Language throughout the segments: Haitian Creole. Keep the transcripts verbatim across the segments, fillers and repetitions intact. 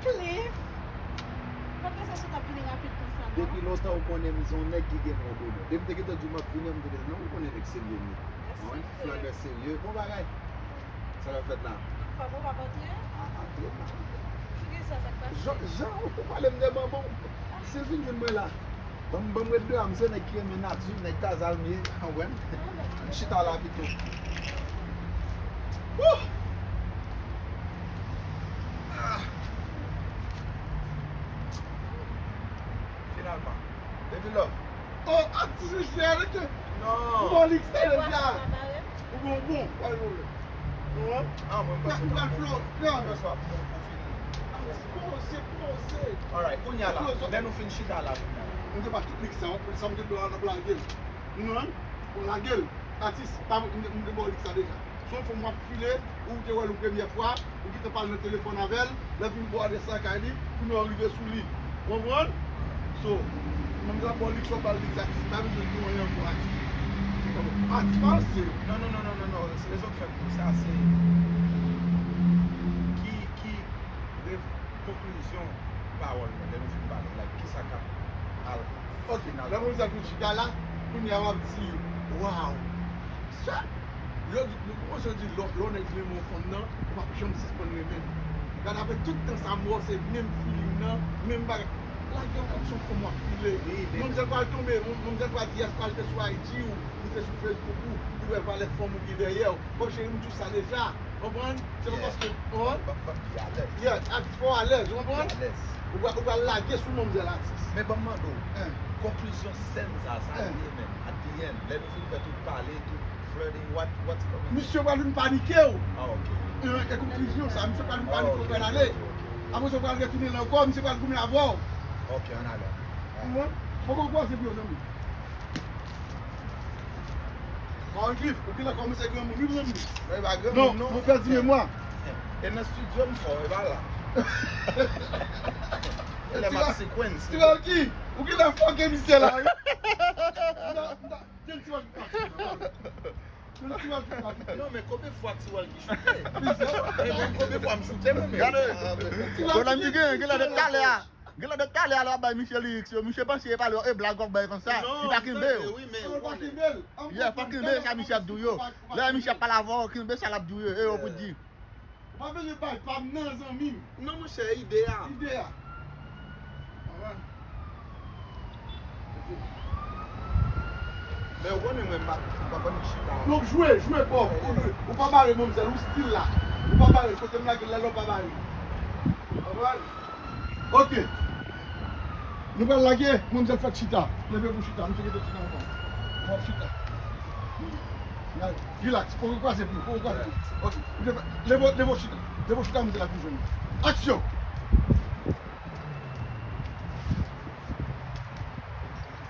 Cliff, mwen panse si w t ap vini rapid konsa, non? Depi lontan ou konnen m se yon nèg ki gen non de non. Depi m te gentan di w m ap vini an, m te gentan, non, ou konnen nèg serye m ye. Mwen flannè serye. Bon bagay. Sa k ap fèt la? Anfòm, ou p ap antre? A, antre, m ap antre. Poukisa, sa k pase? Jan, jan ou pale m de manman w. Si l vin jwenn mwen la. Ban m, ban m ret deyò, m se nèg ki renmen nati, nèg Kazal m ye, konprann? Ann chita la pito. Wouh! Ah! Finalman. Baby love. Oh, atis misye, rete. Non. Bon, Lix, sa deja. Ou bon, bon, pa gen pwoblèm. Ou wè? Ah, mwen, m panse m pral flo. Mwen panse w ap fè yon kou fini. Poze, poze. Alright, kounye a la, lè nou fin chita la, kounye a la. Nou te ba tout Lix sa, w ap pran sa, m te ba w, n ap lage l. Nou wè? Ou lage l. Atis, pa, m te, m te ba w Lix sa deja. Se yon fanm w ap file, ou te wè l yon premyè fwa, ou gentan pale nan telefòn avè l, lè l vin ba w adrès lakay li, kounye a w rive sou li. Ou konprann? So, manzè ap ba w Lix, w ap ba l Lix, atis pa bezwen di w anyen ankò, atis. Atis pa anse. Non, non, non, non, non, non. Se rezon k fè m di w sa, se ki, ki rev-, konklizyon pawòl mwen, lè nou fin pale, like, kisa k ap al final. Lè manzè vin chita la, kounye a w ap di, waw! Sa, yo di, nou konn di, lè, lè yon nèg renmen yon fanm nan, ou p ap janm sispann renmen l. Gade apre tout tan sa m wè w, se menm feeling nan, menm bagay. Lage yon kòk sou fanm w ap file. Wi, men manzè pral tonbe, manzè pral di, yes, pral te sou I G ou, li te sou Facebook ou, li wè valè fanm ou gen dèyè w. Bon, cheri, m di w sa deja. Konprann? Se pa paske, konprann? Ban m pi alèz. Yeah, atis fò alèz, ou konprann? Pi alèz. Ou pral, ou pral lage sou manzè atis. Men ban m mande w, konklizyon sèn sa, sa l ye menm, at the end, lè nou fin fè tout pale, tout flirting, what, what's coming? Misye pral vin panike w. Ah, ok. E, e konklizyon sa, misye pral vin panike w, pral ale. Apre sa, w pral retounen la ankò, misye pral goumen avè w. Ok, ann ale. Ou konprann? Poko kwaze pou yo, zanmi. Pawòl Cliff, ou genlè kòmanse granmoun, wi, zanmi. Non, e pa granmoun, non. Non, mwen pèdi memwa. E nan estidyo m fò, e pa la. E lè m ap sequence. Ti Walky, ou genlè fòke misye la, wi. M ta, m ta, tèl Ti Walky pa fè, non. Tèl Ti Walky pa fè. Non, men konbyen fwa Ti Walky choute? Plizyè. E mwen, konbyen fwa m choute, mwen menm? Gade. Pwoblèm ki genyen, genlè de talè a. Genlè de talè a lè w ap bay misye lyrics yo, misye panse e pale yo, e blag w ap bay konsa. Li pa kenbe yo. Wi, men ou konnen. Yeah, fò kenbe sa misye ap di w yo. Lè misye ap pale avè w, kenbe sa l ap di w yo, e yo pou di. Ou pa bezwen bay pa m nan, zanmi m. Non, monchè, ide a. Ide a. Alright. Ok. Men ou konnen mwen, m pa, m pa konn chita. Donk, jwe, jwe, Bob. Ou, ou pa bare manzèl, ou still la. Ou pa bare, kote m lage l la, ou pa bare. Alright. Ok. Nou pral lage, manzèl fèk chita. Leve pou chita, misye gentan chita ankò. W ap chita. Relax, poko kwaze pye, poko kwaze pye. Ok. Leve, leve w chita. Leve w chita, manzèl ap vin jwenn ou. Aksyon!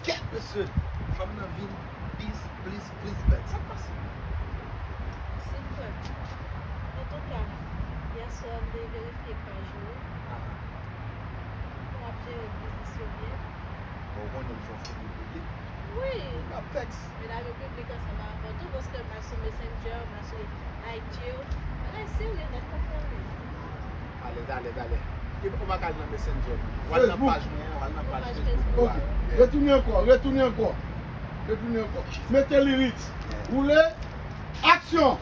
Kèt mesye, fanm nan vin plis, plis, plis bèl. Sa k pase? Silvouplè. Antouka, yèswa m te verifye paj ou. Aha. Bon, w ap jere biznis yo byen. Bon, ou konnen m se yon foubi piblik. Wi. M ap tèks. Medam yo piblik ansanm avè w tou, paske m al sou Messenger, m al sou I G w. Bagay serye nèt, konprann li. Ale, ale, ale. Ou pa ka al nan Messenger mwen. W al nan paj mwen an, w al nan paj Facebook ou a. Ok. Retounen ankò, retounen ankò. Retounen ankò. Mete lyrics. Woule. Aksyon!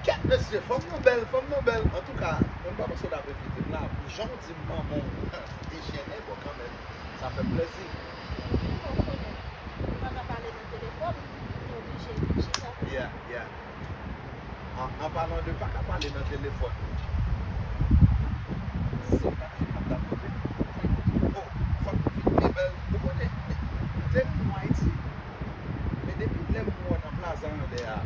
Kèt mesye, fanm nan bèl, fanm nan bèl. Antouka, mwen m pa panse w t ap envite m la. Pou jan w di m manman w dechène, bon, kanmenm, sa fè m plezi. Ou konnen, ou pa ka pale nan telefòn, ou oblije chita. Yeah, yeah. An, an palan de pa ka pale nan telefòn, se pa ti mwen t ap pote. Oh, fanm nan vin pi bèl. Ou konnen, m te renmen Ayiti. Men depi lè m wè w nan plaza anlè a,